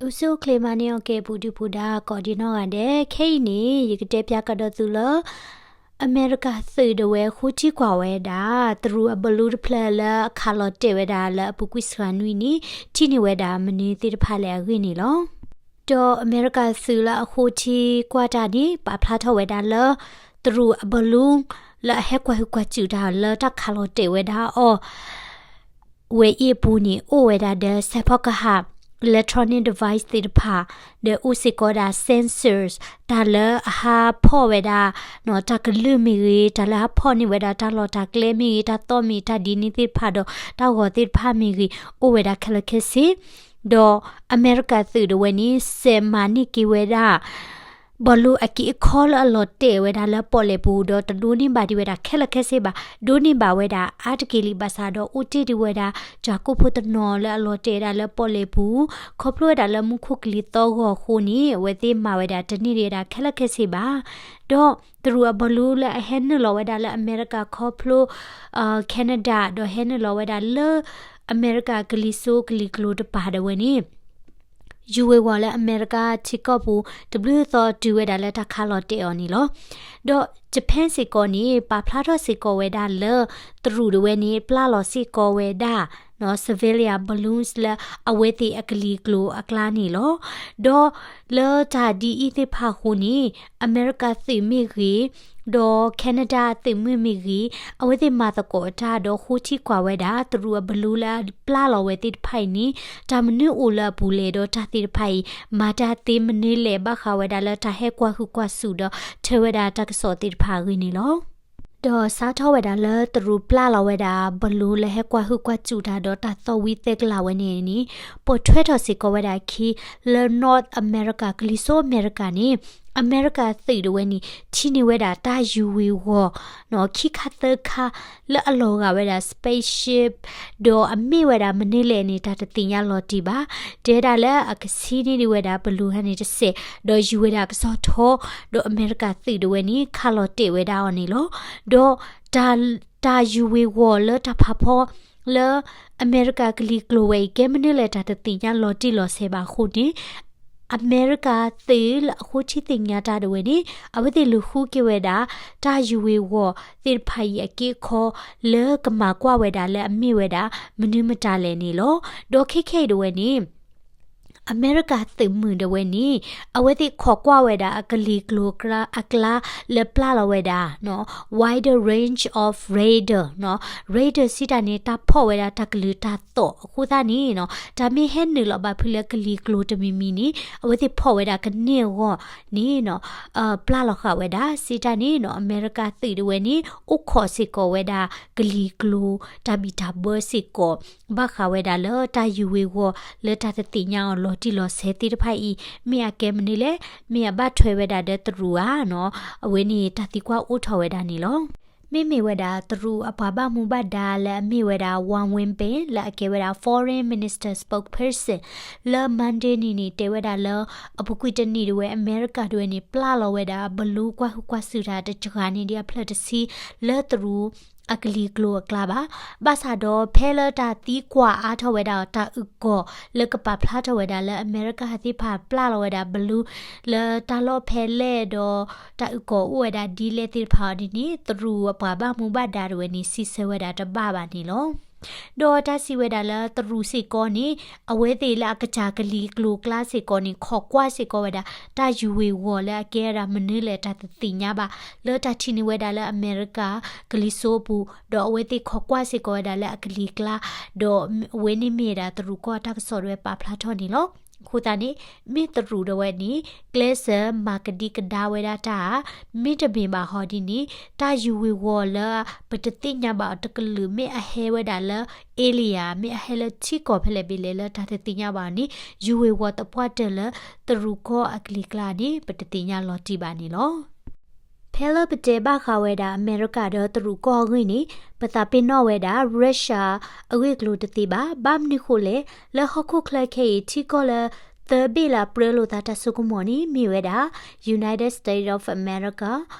အိၣ်ဆူၣ်အိၣ်ချ့မၤန့ၢ်အီၣ်ကဲ ပူၤဒုၣ်ပူၤဒါ ကိးဒံနီၢ်ဂၤဒဲး, ခဲအံၤန့ၣ် ယကတဲပၠးကဒီးသုလၢ အမဲရကၤသုးဒၣ်ဝဲ ဃိထံကွၢ်ဝဲဒၣ် တရူးအဘီလူးတဖျၢၣ်လၢအခးလီၤတဲာ်ဝဲဒၣ်လၢအပူၤကွံာ်စှၤနွံန့ၣ် ထံၣ်န့ၢ်ဝဲဒၣ်မနုၤသ့ၣ်တဖၣ်လဲၣ်အဂ့ၢ်န့ၣ်လီၤ. ဒီးအမဲရကၤသုးလၢအဃိထံကွၢ်တၢ်န့ၣ် ပာ်ဖျါထီၣ်ဝဲဒၣ်လၢ တရူးအဘီလူး လၢအဟဲကွၢ်ဟုၣ်ကွၢ်စူၣ်တၢ်လၢတၢ်ခးလီၤတဲာ်ဝဲဒၣ်အီၤ ဝဲအံၤအပူၤန့ၣ် အိၣ်ဝဲဒၣ်ဒီး စဲးဖီကဟၣ် electronic device သ့ၣ်တဖၣ်, ဒီးအိၣ်စ့ၢ်ကီးဒၣ် sensors တၢ်လၢအဟးဖီၣ်ဝဲဒၣ် တၢ်ကလုၢ်မ့ၢ်ဂ့ၤ, တၢ်လၢဟးဖီၣ်န့ၢ်ဝဲဒၣ်တၢ်လီၢ်တၢ်ကျဲမ့ၢ်ဂ့ၤ, တၢ်သီၣ်မ့ၢ် တၢ်ဒ်န့ၣ်သ့ၣ်တဖၣ်ဒီး တၢ်ဂီၤသ့ၣ်တဖၣ်မ့ၢ်ဂ့ၤ, အိၣ်ဝဲဒၣ်ခဲလၢာ်ခဲဆ့ ဒီးအမဲရကၤသုးဒၣ်ဝဲန့ၣ် စဲးမၤန့ၢ်က့ၤဝဲဒၣ် ဘီလူးအက့အခီလၢအလီၤတဲာ်ဝဲဒၣ်လၢပီၣ်လဲၣ်ပူၤ ဒီးတဒိးန့ၢ်ဘၣ်ဒံးဝဲဒၣ်ခဲလၢာ်ခဲဆ့ဘၣ်, ဒိးန့ၢ်ဘၣ်ဝဲဒၣ်အါတက့ၢ်လံ ဘၣ်ဆၣ်ဒီးအိၣ်တ့ၢ်ဒံးဝဲဒၣ် တၢ်ကိၢ်ဖိတနီၤလၢအလီၤတဲာ်ဝဲဒၣ်လၢပီၣ်လဲၣ်ပူၤ, ခီဖျိဝဲဒၣ်လၢမူခိၣ်ကလံၤသီၣ်ဂီၤအဃိန့ၣ် အဝဲသ့ၣ်မၤဝဲဒၣ်တန့ၢ်ဒံးဝဲဒၣ်ခဲလၢာ်ခဲဆ့ဘၣ်. ဒီးတရူးအဘီလူးလၢအဟဲနုာ်လီၤဝဲဒၣ်လၢအမဲရကၤခီဖျိ Canada ဒီးဟဲနုာ်လီၤဝဲဒၣ်လၢ အမဲရကၤကလံၤစိးကလံၤကျိၤတပၤဒၣ်ဝဲန့ၣ် ယူၤဝ့ၤဝီၤလၢအမဲရကၤထံကီၢ်ပူၤ တဘျုးသီတုၤဝဲဒၣ်လၢတၢ်ခးလီၤတဲာ်အီၤန့ၣ်လီၤ. ဒီး Japan စ့ၢ်ကီးန့ၣ် ပာ်ဖျါထီၣ်စ့ၢ်ကီးဝဲဒၣ်လၢ တရူးဒၣ်ဝဲန့ၣ် ပျၢ်လီၤစ့ၢ်ကီးဝဲဒၣ် civilian balloons လၢအဝဲသ့ၣ်အကလံၤကျိၤအကျါန့ၣ်လီၤ. ဒီးလၢတၢ်ဒ်အံၤသ့ၣ်တဖၣ်အဃိန့ၣ် အမဲရကၤသုးမ့ၢ်ဂ့ၤ ဒီး Canada သုးမုၢ်မ့ၢ်ဂ့ၤ အဝဲသ့ၣ်မၤသကိးတၢ်ဒီးဃိထံကွၢ်ဝဲဒၣ် တရူးအဘီလူးလၢအပျၢ်လီၤဝဲသ့ၣ်တဖၣ်အံၤန့ၣ် တၢ်မနုၤအိၣ်လၢအပူၤလဲၣ် ဒီးတၢ်သ့ၣ်တဖၣ်အံၤ မၤတၢ်သ့မနုၤလဲၣ် ဘၣ်ဃးဝဲဒၣ်လၢတၢ်ဟဲကွၢ်ဟုၣ်ကွၢ်စူၣ်ဒီး ထၢဝဲဒၣ်တၢ်ကစီၣ်သ့ၣ်တဖၣ်အဂ့ၢ်န့ၣ်လီၤ. ဒီးစးထီၣ်ဝဲဒၣ်လၢတရူးပျၢ်လီၤဝဲဒၣ် ဘီလူးလၢဟဲကွၢ်ဟုၣ်ကွၢ်စူၣ်တၢ်ဒီးတၢ်သီၣ်ဝံသဲကလၤဝဲန့ၣ်န့ၣ် ပိာ်ထွဲထီၣ်စ့ၢ်ကီးဝဲဒၣ်အခံ လၢ North America ကလံၤစိးအမဲရကၤန့ၣ် အမဲရကၤသုးဒၣ်ဝဲန့ၣ် ထံၣ်န့ၢ်ဝဲဒၣ်တၢ်ယူၤဝ့ၤဝီၤ ခံခါသၢခါ လၢအလီၤဂာ်ဝဲဒၣ် spaceship ဒီးအမ့ၢ်ဝဲဒၣ်မနုၤလဲၣ်န့ၣ် တၢ်တသ့ၣ်ညါလီၤတံၢ်ဘၣ်. တဲဒၣ်လၢအကဆံန့ၢ်ဒံးဝဲဒၣ် balloon ဟါန့ၣ်တစဲး ဒီးယူၤဝဲဒၣ်ကစီၣ်ထီ ဒီးအမဲရကၤသုးဒၣ်ဝဲန့ၣ် ခးလီၤတဲာ်ဝဲဒၣ်အီၤန့ၣ်လီၤ. ဒီးတၢ် တၢ်ယူၤဝ့ၤဝီၤလၢတၢ်ဖးဖီ လၢအမဲရကၤကလံၤကျိၤဝဲအံၤ ကဲမနုၤလဲၣ် တၢ်တသ့ၣ်ညါလီၤတံၢ်လီၤဆဲးဘၣ်အဃိန့ၣ် အမဲရကၤသုးလၢအဃိထံသ့ၣ်ညါတၢ်ဒၣ်ဝဲန့ၣ် အဝဲသ့ၣ်လူၤဃုက့ၤဝဲဒၣ် တၢ်ယူၤဝ့ၤဝီၤသ့ၣ်တဖၣ်အံၤအက့အခီ လၢကမၤကွၢ်ဝဲဒၣ်လၢအမ့ၢ်ဝဲဒၣ် မနုၤမတၤလဲၣ်န့ၣ်လီၤ. ဒီးခဲခဲအံၤဒၣ်ဝဲန့ၣ် အမဲရကၤသုးမုၢ်ဒၣ်ဝဲန့ၣ် အဝဲသ့ၣ်ခိးကွၢ်ဝဲဒၣ်အကလံၤကျိၤအကျါ လၢပျၢ်လီၤဝဲဒၣ် wider range of radar နီၤ, radar စံးတၢ်န့ၣ် တၢ်ဖီၣ်ဝဲဒၣ်တၢ်ကလုၢ်တၢ်သီၣ်အဃိသတးန့ၣ်နီၤ, တၢ်မ့ၢ်ဟဲနုာ်လီၤဘၣ်ဖုလၢကလံၤကျိၤတမံၤမံၤန့ၣ် အဝဲသ့ၣ်ဖီၣ်ဝဲဒၣ်ကန့ၢ်အဂီၢ်န့ၣ်နီၤ, ပျၢ်လီၤဃာ်ဝဲဒၣ် စံးတၢ်န့ၣ်နီၤ, အမဲရကၤသုးဒၣ်ဝဲန့ၣ် အိၣ်ခိးစ့ၢ်ကီးဝဲဒၣ်ကလံၤကျိၤ တၢ်ဘံၣ်တၢ်ဘၢစ့ၢ်ကီး ဘၣ်ဃးဝဲဒၣ်လၢတၢ်ယူၤဝ့ၤဝီၤလၢတၢ်တသ့ၣ်ညါအီၤလီၤတံၢ်လီၤဆဲးသ့ၣ်တဖၣ်အံၤ မ့ၢ်အကဲမနုၤလဲၣ်, မ့ၢ်အဘၣ်ထွဲဝဲဒၣ်ဒီးတရူးဧါနီၤ, အဝဲန့ၣ်တၢ်သံကွၢ်အိၣ်ထီၣ်ဝဲဒၣ်န့ၣ်လီၤ. မ့မ့ၢ်ဝဲဒၣ်တရူးအပှၤဘၣ်မူဘၣ်ဒါလၢအမ့ၢ်ဝဲဒၣ် Wang Wenbin လၢအကဲဝဲဒၣ် Foreign Minister Spokesperson လၢ Monday န့ၣ်န့ၣ် တဲဝဲဒၣ်လၢ အပူၤကွံာ်တနံၣ်ဒၣ်ဝဲ အမဲရကၤဒၣ်ဝဲန့ၣ် ပျၢ်လီၤဝဲဒၣ် balloon ကွၢ်ဟုၣ်ကွၢ်စူၣ်တၢ်တစှၤန့ၣ်ဒ်အဖျၢၣ်တဆံ လၢတရူး အကလံၤကျိၤအကျါဘၣ်. ဘၣ်ဆၣ်ဒီးဖဲလၢတၢ်သံကွၢ်အါထီၣ်ဝဲဒၣ်တၢ်အုၣ်ကီၤ လၢကပာ်ဖျါထီၣ်ဝဲဒၣ်လၢအမဲရကၤသ့ၣ်တဖၣ်ပျၢ်လီၤဝဲဒၣ် balloon လၢတၢ်လီၢ်ဖဲလဲၣ်ဒီး တၢ်အုၣ်ကီၤအိၣ်ဝဲဒၣ်ဒ်လဲၣ်သ့ၣ်တဖၣ်အီၤဒ်န့ၣ် တရူးအပှၤဘၣ်မူဘၣ်ဒါဒၣ်ဝဲန့ၣ် စံးဆၢဝဲဒၣ်တဘၣ်ဘၣ်န့ၣ်လီၤ. ဒီးတၢ်စံးဝဲဒၣ်လၢတရူးစ့ၢ်ကီးန့ၣ် အဝဲသ့ၣ်လၢအကစၢ်ကလံၤကျိၤကျါစ့ၢ်ကီးန့ၣ် ခိးကွၢ်စ့ၢ်ကီးဝဲဒၣ် တၢ်ယူၤဝ့ၤဝီၤလၢအကဲဝဲဒၣ်မနုၤလဲၣ်တၢ်တသ့ၣ်ညါဘၣ် လၢတၢ်ထံၣ်န့ၢ်ဝဲဒၣ်လၢအမဲရကၤကလံၤစိးအပူၤ ဒီးအဝဲသ့ၣ်ခိးကွၢ်စ့ၢ်ကီးဝဲဒၣ်လၢအကလံၤကျါ ဒီးအဝဲန့ၣ်မ့ၢ်ဝဲဒၣ်တရူးကီၢ်တၢ်ကစီၣ်ဒၣ်ဝဲပာ်ဖျါထီၣ်န့ၣ်လီၤ. အဃိသတးန့ၣ် မ့ၢ်တရူးဒၣ်ဝဲန့ၣ် ကျဲးစၢးမၤကဒံကဒါဝဲဒၣ်တၢ် မ့တမ့ၢ်ဘၣ်ဟီဒ်န့ၣ် တၢ်ယူၤဝ့ၤဝီၤလၢပတသ့ၣ်ညါဘၣ်အီၤတကလုာ် မ့ၢ်အဟဲဝဲဒၣ်လၢ alien မ့ၢ်အဟဲလၢထံကီၢ်ဖဲလဲၣ်ဖဲလဲၣ်လၢတၢ်တသ့ၣ်ညါဘၣ်အီၤန့ၣ် ယူၤဝ့ၤဝီၤသပှၢ်တၢၢ်လၢတရူးကီၢ်အကလံၤကျါန့ၣ် ပတသ့ၣ်ညါလီၤတံၢ်ဘၣ်န့ၣ်လီၤ. ဖဲလၢပတဲဘၣ်ဃးဝဲဒၣ်အမဲရကၤဒီးတရူးကီၢ်အဂ့ၢ်န့ၣ် ပသးပ့ၤနီၣ်ဝဲဒၣ် Russia အဂ့ၢ်အကျိၤတသ့ဘၣ်. ဘၣ်မနုၤဃိလဲၣ်, လၢဟီၣ်ခိၣ်ချၢခဲအံၤ ထံကီၢ်လၢ သၢဘ့ၣ်လၢအပြၢလိာ်သးတၢ်စိကမီၤန့ၣ် မ့ၢ်ဝဲဒၣ် United States of America,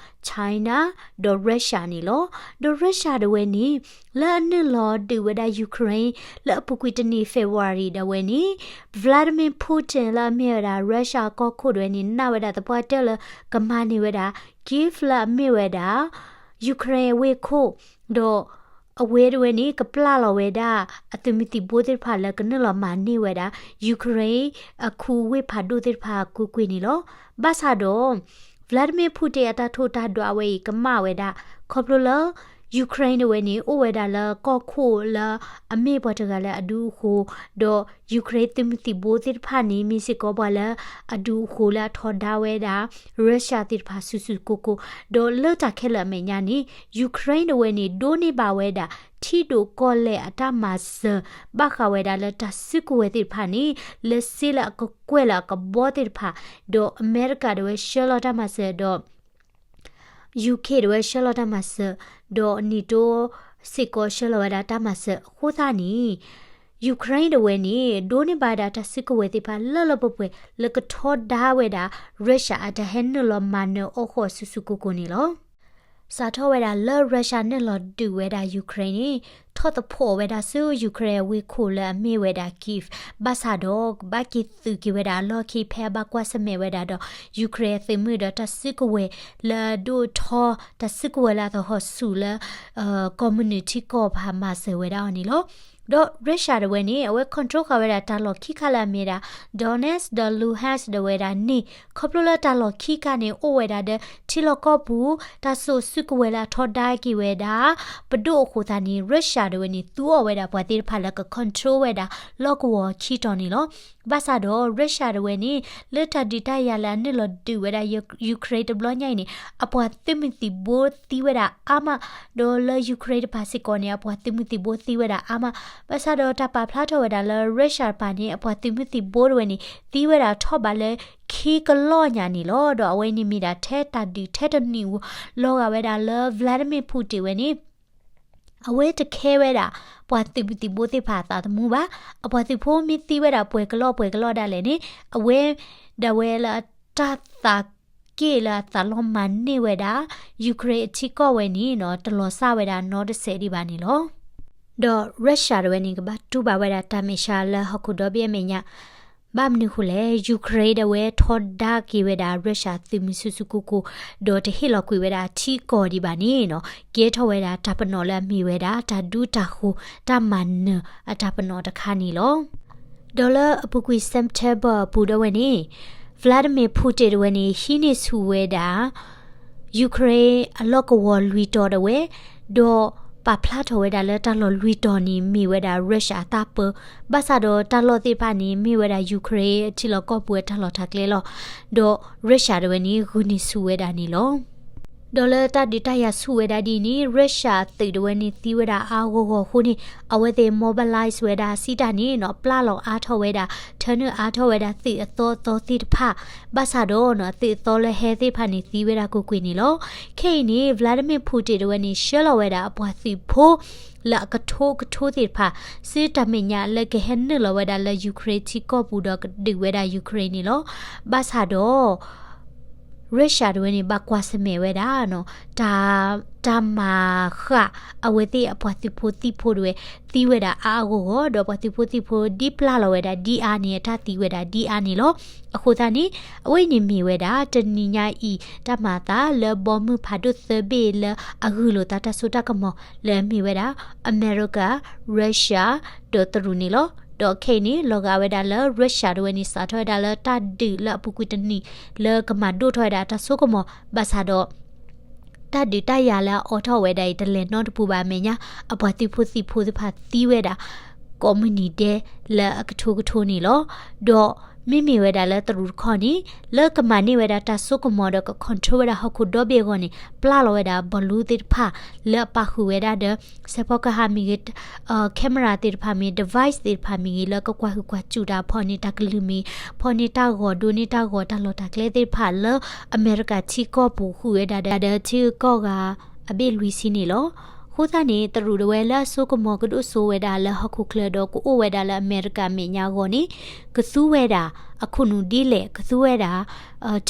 China ဒီး Russia န့ၣ်လီၤ. ဒီး Russia တဝဲန့ၣ် လၢအနုာ်လီၤဒုးဝဲဒၣ် Ukraine လၢအပူၤကွံာ်တနံၤ February ဒၣ်ဝဲန့ၣ် Vladimir Putin လၢအမ့ၢ်ဝဲဒၣ် Russia ကီၢ်ခိၣ်တဝဲန့ၣ် နာ်ဝဲဒၣ်သပှၢ်တၢၢ်လၢကမၤန့ၢ်ဝဲဒၣ် Kyiv လၢအမ့ၢ်ဝဲဒၣ် Ukraine အဝ့ၢ်ခိၣ်, ဒီးအဝဲတဝဲန့ၣ် ကပျၢ်လီၤဝဲဒၣ် အသုးမုၢ်သံၣ်ဘိသ့ၣ်တဖၣ်လၢကနုာ်လီၤမၤန့ၢ်ဝဲဒၣ် Ukraine အခူအဝ့ၢ်ဖးဒိၣ်သ့ၣ်တဖၣ်ကွ့ၢ်ကွ့ၢ်န့ၣ်လီၤ. ဘၣ်ဆၣ်ဒီး Vladimir Putin အတၢ်ထိၣ်တၢ်ဒွးဝဲအံၤကမၣ်ဝဲဒၣ် ခီဖျိလၢ Ukraine တဝဲန့ၣ် အိၣ်ဝဲဒၣ်လၢကီၢ်ခိၣ်လၢအမ့ၢ်ပှၤတဂၤလၢအဒုးအဃိ, ဒီး Ukraine သုးမုၢ်သံၣ်ဘိသ့ၣ်တဖၣ်န့ၣ် မ့ၢ်စ့ၢ်ကီးပှၤလၢအဒုးအဃိလၢအထီဒါဝဲဒၣ် Russia သ့ၣ်တဖၣ်ဆူၣ်ဆူၣ်ကိၢ်ကိၢ်, ဒီးလၢတၢ်ခဲလၢာ်အမဲာ်ညါန့ၣ် Ukraine တဝဲန့ၣ် ဒိးန့ၢ်ဘၣ်ဝဲဒၣ် ထံဒိၣ်ကီၢ်လဲၢ်အတၢ်မၤစၢၤ ဘၣ်ဃးဝဲဒၣ်လၢတၢ်စုကဝဲၤသ့ၣ်တဖၣ်န့ၣ် လၢစ့လၢအကကွဲၢ်လၢအကဘီသ့ၣ်တဖၣ်, ဒီးအမဲရကၤတဝဲဆှၢလီၤတၢ်မၤစၢၤ, ဒီး UK တဝဲဆှၢလီၤတၢ်မၤစၢၤ, ဒီး NATO စ့ၢ်ကီးဆှၢလီၤဝဲဒၣ်တၢ်မၤစၢၤအဃိသတးန့ၣ် Ukraine တဝဲန့ၣ် ဒိးန့ၢ်ဘၣ်ဝဲဒၣ်တၢ်စုကဝဲၤသ့ၣ်တဖၣ်လၢလၢပှဲၤပှဲၤ လၢကထီဒါဝဲဒၣ် Russia အတၢ်ဟဲနုာ်လီၤမၤနၢၤအီၣ်ဃီၤဆူၣ်ဆူၣ်ကိၢ်ကိၢ်န့ၣ်လီၤ. စးထီၣ်ဝဲဒၣ်လၢ Russia နုာ်လီၤဒုးဝဲဒၣ် Ukraine န့ၣ် ထီၣ်သဖှိၣ်ဝဲဒၣ်ဆူ Ukraine အဝ့ၢ်ခိၣ်လၢအမ့ၢ်ဝဲဒၣ် Kyiv, ဘၣ်ဆၣ်ဒီးကဘၣ်က့ၤသုးက့ၤဝဲဒၣ်အလီၢ်ခံ ဖဲအဘၣ်ကွၢ်ဆၢၣ်မဲာ်ဝဲဒၣ်ဒီး Ukraine အသုးမုၢ်ဒီးတၢ်စုကဝဲၤလၢအဒိၣ်ထီ တၢ်စုကဝဲၤလၢအသဟီၣ်ဆူၣ်လၢ ကီၢ်မုၢ်နုာ်ထံကီၢ်ဖးမၤစၢၤဝဲဒၣ်အီၤန့ၣ်လီၤ. ဒီး Russia တဝဲန့ၣ် အဝဲ control ဃာ်ဝဲဒၣ်တၢ်လီၢ်ခံခါလၢအမ့ၢ်ဒၣ် Donetsk ဒီး Luhansk တဝဲဒၣ်န့ၣ် ခီဖျိလၢတၢ်လီၢ်ခံခါန့ၣ် အိၣ်ဝဲဒၣ်ဒီး ထံလီၢ်ကီၢ်ပူၤ တၢ်စိာ်စုကဝဲၤလၢအထီဒါက့ၤဝဲဒၣ် ပဒိၣ်အဃိသတးန့ၣ် Russia တဝဲန့ၣ် သူအီၣ်ဝဲဒၣ်ပှၤသ့ၣ်တဖၣ်လၢက control ဝဲဒၣ်လီၢ်ကဝီၤခံတီၤန့ၣ်လီၤ. ဘၣ်ဆၣ်ဒီး Russia တဝဲန့ၣ် လၢတၢ်ဒုးတၢ်ယၤလၢအနုာ်လီၤဒုးဝဲဒၣ် Ukraine တဘျီညါအံၤန့ၣ် အပှၤသုးမုၢ်သံၣ်ဘိသံဝဲဒၣ်အါမး, ဒီးလၢ Ukraine တဖၣ်စ့ၢ်ကီးန့ၣ် အပှၤသုးမုၢ်သံၣ်ဘိသံဝဲဒၣ်အါမး, ဘၣ်ဆၣ်ဒီးတၢ်ပာ်ဖျါထီၣ်ဝဲဒၣ်လၢ Russia တဖၣ်န့ၣ် အပှၤသုးမုၢ်သံၣ်ဘိတဝဲန့ၣ် သံဝဲဒၣ်ထီၣ်ဘးလၢခံကလီၢ်ညါန့ၣ်လီၤ. ဒီးအဝဲန့ၣ်မ့ၢ်ဒၣ်ထဲတၢ်ဒုးထဲတနံၣ်အူ လီၤဂာ်ဝဲဒၣ်လၢ Vladimir Putin ဝဲန့ၣ် အဝဲတခဲဝဲဒၣ် ပှၤသုးမုၢ်သံၣ်ဘိသ့ၣ်တဖၣ်အသးသမူဘၣ်. အပှၤသုးဖိမ့ၢ်သံဝဲဒၣ်ပှဲၤကလီၢ်ပှဲၤကလီၢ်ဒၣ်လဲာ်န့ၣ် အဝဲဒၣ်ဝဲလၢအတၢ်သးက့ၣ်လၢအသးလီမၤန့ၢ်ဝဲဒၣ် Ukraine အထံကီၢ်ဝဲန့ၣ် တလီၤစၢ်ဝဲဒၣ်နီတစဲးဒံးဘၣ်န့ၣ်လီၤ. ဒီး Russia တဝဲန့ၣ် ကဘၣ်တူၢ်ဘၣ်ဝဲဒၣ်တၢ်မဲာ်ဆှးလၢဟီၣ်ခိၣ်ဒီဘ့ၣ်အမဲာ်ညါ ဘၣ်မနုၤဃိလဲၣ်, Ukraine ဒၣ်ဝဲထီဒါက့ၤဝဲဒၣ် Russia သုးမုၢ်ဆူၣ်ဆူၣ်ကိၢ်ကိၢ်, ဒီးတဟ့ၣ်လီၤကွံာ်ဝဲဒၣ်ထံကီၢ်ဒံးဘၣ်န့ၣ် ကဲထီၣ်ဝဲဒၣ်တၢ်ပနီၣ်လၢအမ့ၢ်ဝဲဒၣ် တၢ်ဒူတၢ်ဃိၤ တၢ်မၤနၢၤအတၢ်ပနီၣ်တခါန့ၣ်လီၤ. ဒီးလၢအပူၤကွံာ် September အပူၤဒၣ်ဝဲန့ၣ် Vladimir Putin တဝဲန့ၣ် ဟံးန့ၢ်ဆူၣ်ဝဲဒၣ် Ukraine အလီၢ်ကဝီၤလွံၢ်တီၤဒၣ်ဝဲ, ဒီးပာ်ဖျါထီၣ်ဝဲဒၣ်လၢတၢ်လီၢ်လွံၢ်တီၤန့ၣ် မ့ၢ်ဝဲဒၣ် Russia အတၢ်ပၢ, ဘၣ်ဆၣ်ဒီးတၢ်လီၢ်သ့ၣ်တဖၣ်န့ၣ် မ့ၢ်ဝဲဒၣ် Ukraine အထံလီၢ်ကီၢ်ပူၤအတၢ်လီၢ်တၢ်ကျဲလီၤ. ဒီး Russia တဝဲန့ၣ် ဂုာ်န့ၢ်ဆူၣ်ဝဲဒၣ်န့ၣ်လီၤ. ဒီးလၢတၢ်ဒုးတၢ်ယၤဆူၣ်ဝဲဒၣ်ဒ်န့ၣ် Russia သုးတဝဲန့ၣ် သံဝဲဒၣ်အါဂီၢ်ဂီၢ်အဃိန့ၣ် အဝဲသ့ၣ် mobilize ဝဲဒၣ်စံးတၢ်န့ၣ်နီၤ ပျၢ်လီၤအါထီၣ်ဝဲဒၣ် ထၢနုာ်အါထီၣ်ဝဲဒၣ်သုးအသီအသီသ့ၣ်တဖၣ်, ဘၣ်ဆၣ်ဒီးနီၤ သုးအသီလၢဟဲသ့ၣ်တဖၣ်န့ၣ် သံဝဲဒၣ်ကွ့ၢ်ကွ့ၢ်န့ၣ်လီၤ. ခဲအံၤန့ၣ် Vladimir Putin တဝဲန့ၣ် ဆှၢလီၤဝဲဒၣ်အပှၤသုးဖိ လၢအကထိကထိသ့ၣ်တဖၣ် ဆူတၢ်မဲာ်ညါလၢကဟဲနုာ်လီၤဝဲဒၣ်လၢ Ukraine ထံကီၢ်ပူၤဒီးကဒုးဝဲဒၣ် Ukraine န့ၣ်လီၤ. ဘၣ်ဆၣ်ဒီး Russia တဝဲန့ၣ် ဘၣ်ကွၢ်ဆၢၣ်မဲာ်ဝဲဒၣ်နီၤ တၢ် တၢ်မၤဃာ်အဝဲသ့ၣ်အပှၤသုးဖိသံၣ်ဖိတဝဲ သံဝဲဒၣ်အါအါဂီၢ်ဂီၢ် ဒီးပှၤသုးဖိသံၣ်ဖိဒ်ပျၢ်လီၤဝဲဒၣ်ဒ်အါန့ၣ် အတၢ်သံဝဲဒၣ်ဒ်အါန့ၣ်လီၤ. အဃိသတးန့ၣ် အဝဲအံၤန့ၣ်မ့ၢ်ဝဲဒၣ် တနံၤညါအံၤ တၢ်မၤအသးလၢဘီမုၢ်ဖးဒိၣ်သၢဘ့ၣ်လၢအဂုာ်လိာ်သးတၢ်စိတၢ်ကမီၤလၢအမ့ၢ်ဝဲဒၣ် အမဲရကၤ Russia ဒီးတရူးန့ၣ်လီၤ. ဒီးခဲအံၤန့ၣ် လီၤဂာ်ဝဲဒၣ်လၢ Russia တဝဲန့ၣ် စးထီၣ်ဝဲဒၣ်လၢတၢ်ဒုးလၢအပူၤကွံာ်တနံၣ် လၢကမၤဒိၣ်ထီၣ်ဝဲဒၣ်တၢ်စိကမီၤ ဘၣ်ဆၣ်ဒီး တၢ်ဒုးတၢ်ယၤလၢအအိးထီၣ်ဝဲဒၣ်အံၤ တလဲၤနီတပူၤဘၣ်အမဲာ်ညါ အပှၤသုးဖိသံၣ်ဖိသ့ၣ်တဖၣ်သံဝဲဒၣ် ကိးမုၢ်နံၤဒဲးလၢအကထိကထိန့ၣ်လီၤ. ဒီးမ့မ့ၢ်ဝဲဒၣ်လၢတရူးတခီန့ၣ် လၢကမၤန့ၢ်ဝဲဒၣ်တၢ်စိကမီၤဒီးက control ဝဲဒၣ်ဟီၣ်ခိၣ်ဒီဘ့ၣ်အဂီၢ်န့ၣ် ပျၢ်လီၤဝဲဒၣ်ဘီလူးသ့ၣ်တဖၣ် လၢအပာ်ဃုာ်ဝဲဒၣ်ဒီး စဲးဖီကဟၣ်မ့ၢ်ဂ့ၤ camera သ့ၣ်တဖၣ်မ့ၢ် device သ့ၣ်တဖၣ်မ့ၢ်ဂ့ၤ လၢကကွၢ်ဟုၣ်ကွၢ်စူၣ်တၢ် ဖီၣ်န့ၢ်တၢ်ကလုၢ်မ့ၢ် ဖီၣ်န့ၢ်တၢ်ဂီၤ ဒိးန့ၢ်တၢ်ဂီၤ တၢ်လီၢ်တၢ်ကျဲသ့ၣ်တဖၣ်လၢ အမဲရကၤထံကီၢ်ပူၤဃုာ်ဝဲဒၣ်ဒီးထံဂုၤကီၢ်ဂၤအဘ့ၣ်လွံၢ်ဆံန့ၣ်လီၤ. အဃိသတးန့ၣ် တရူးတဝဲလၢအစိကမီၤကဒိၣ်စိဝဲဒၣ်လၢဟီၣ်ခိၣ်ချၢဒီးကအိၣ်ဝဲဒၣ်လၢအမဲရကၤအမဲာ်ညါအဂီၢ်န့ၣ် ကသူဝဲဒၣ်အခိၣ်နူာ်ဒ်လဲၣ်, ကသူဝဲဒၣ်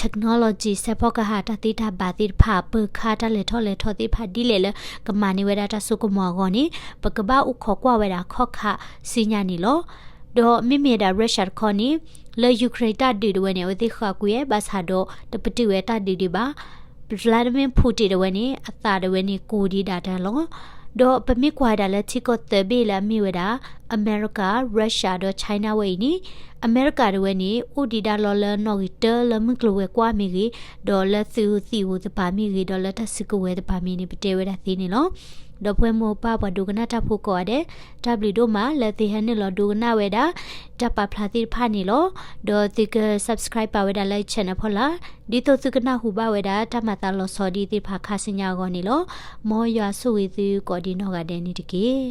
technology စဲးဖီကဟၣ်တၢ်သ့တၢ်ဘၣ်သ့ၣ်တဖၣ် ပၢၤခါတၢ်လဲၤထီၣ်လဲၤထီသ့ၣ်တဖၣ်ဒ်လဲၣ်လၢကမၤန့ၢ်ဝဲဒၣ်တၢ်စိကမီၤအဂီၢ်န့ၣ် ပကဘၣ်အိၣ်ခိးကွၢ်ဝဲဒၣ်ခီၣ်ခါဆူညါန့ၣ်လီၤ. ဒီးမ့မ့ၢ်ဝဲဒၣ် Russia တခီန့ၣ် လၢ Ukraine တၢ်ဒုးတဝဲန့ၣ် အဝဲသ့ၣ်ဃာ်ကွံာ်ဝဲ ဘၣ်ဆၣ်ဒီးတပတုာ်ဝဲတၢ်ဒုးဒံးဘၣ်. Vladimir Putin တဝဲန့ၣ် အသးတဝဲန့ၣ် ကိၢ်ဒံးဒၣ်တၢ်လီၤ. ဒီးပမ့ၢ်ကွၢ်ဝဲဒၣ်လၢထံကီၢ်သၢဘ့ၣ်လၢအမ့ၢ်ဝဲဒၣ် အမဲရကၤ, Russia ဒီး China ဝဲအံၤန့ၣ် အမဲရကၤတဝဲန့ၣ် အိၣ်ဒံးဒၣ်လီၤလၢနီၣ်ဂံၢ်တၢလၢမုၢ်ကျိၤဝဲၤကွာ်မ့ၢ်ဂ့ၤ, ဒီးလၢသုးသံၣ်ဧိၤသပၤမ့ၢ်ဂ့ၤ, ဒီးလၢတၢ်စုကဝဲၤသပၤမ့ၢ်န့ၣ် ပတဲဝဲဒၣ်သ့န့ၣ်လီၤ. ဒီးပဝဲမိၢ်ပၢ်ပှၤဒိကနၣ်တၢ်ဖိကိးဂၤဒဲး တၢ်ဘျုးဒိၣ်မး လၢသုဟဲနုာ်လီၤဒိကနၣ်ဝဲဒၣ် တၢ်ပာ်ဖျါသ့ၣ်တဖၣ်န့ၣ်လီၤ. ဒီးသုက subscribe ပာ်ဝဲဒၣ်လၢ channel ဖီလာ် ဒ်သိးသုကနၢ်ဟူဘၣ်ဝဲဒၣ် တၢ်မၤသးလီၤဆီဒ်သ့ၣ်တဖၣ်ခါဆူညါအဂီၢ်န့ၣ်လီၤ. မ်ယွၤဆိၣ်ဂ့ၤသုကိးဒံးနီၢ်ဂၤဒဲးန့ၣ်တက့ၢ်.